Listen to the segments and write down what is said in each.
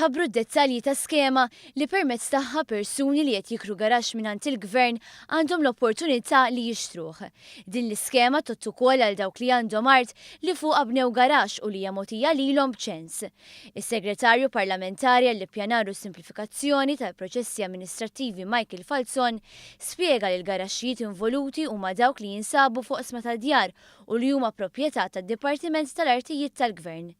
Tħabbru d-dettalji ta' skema li permezz tagħha persuni li qed jikru garaxx mingħand il-Gvern għandhom l-opportunità li jixtruh. Din l-iskema tgħodd ukoll għal dawk li għandhom art li fuqha bnew garaxx u li hija mogħtija lilhom b'ċens. Is-Segretarju Parlamentari għall-Ippjanar u s-Simplifikazzjoni tal-Proċessi Amministrattivi Michael Falzon spjega li l-garaxxijiet involuti huma dawk li jinsabu f'oqsma ta' djar u li huma proprjetà tad-Dipartiment tal-Artijiet tal-Gvern.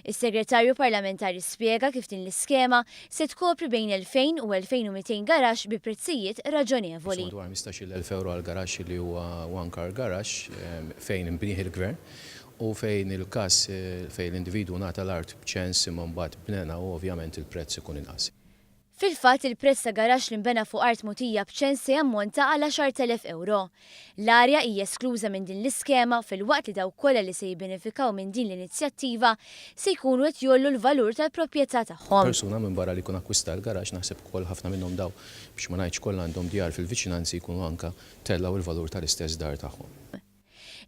Is-Segretarju Parlamentari spjega kif din l-iskema se tkopri bejn 2,000 u 2,200 garaxx bi prezzijiet raġonevoli. Madwar 15,000 ewro għal garaxx li huwa one car garage fejn inbnieh il-Gvern u fejn il-każ fejn l-individwu ngħata l-art b'ċens imma mbagħad bnena u ovvjament il-prezz ikun inqas. Fil-fatt, il prezz ta' garaxx li nbena fuq art mogħtija b'ċens se jammonta għal 10,000 ewro. L-arja hija eskluża minn din l-iskema filwaqt li dawk kollha li se jibbenefikaw minn din l-inizjattiva se jkunu qed jgħollu l-valur tal-proprjetà tagħhom. Persuna minbarra li jkun akkwista l-garaxx naħseb ukoll ħafna minnhom daw biex ma ngħidx kollha għandhom djar fil-viċinanzi jkunu anke tellgħu l-valur tal-istess dar tagħhom.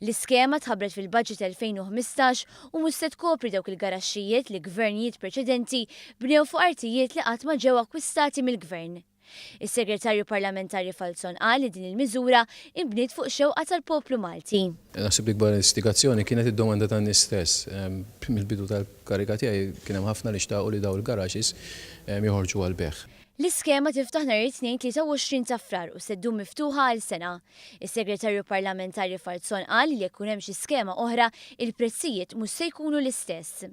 L-iskema tħabbret fil-Budget 2015 u mhux se tkopri dawk il-garaxxijiet li gvernijiet preċedenti bnew fuq artijiet li qatt ma ġew akkwistati mill-Gvern. Is-Segretarju Parlamentari Falzon qal li din il-miżura inbniet fuq xewqa tal-poplu Malti. Naħseb l-ikbar istigazzjoni kienet id-domanda tan-nies stess. Mill-bidu tal-kariga tiegħi kien hemm ħafna li xtaqu li dawn il-garages joħorġu għall-bejgħ. L-iskema tiftaħ nhar it-Tnejn 23 ta' Frar u se ddum miftuħa għal sena. Is-Segretarju Parlamentari Falzon qal li jekk ikun hemm xi skema oħra, il-prezzijiet mhux se jkunu l-istess.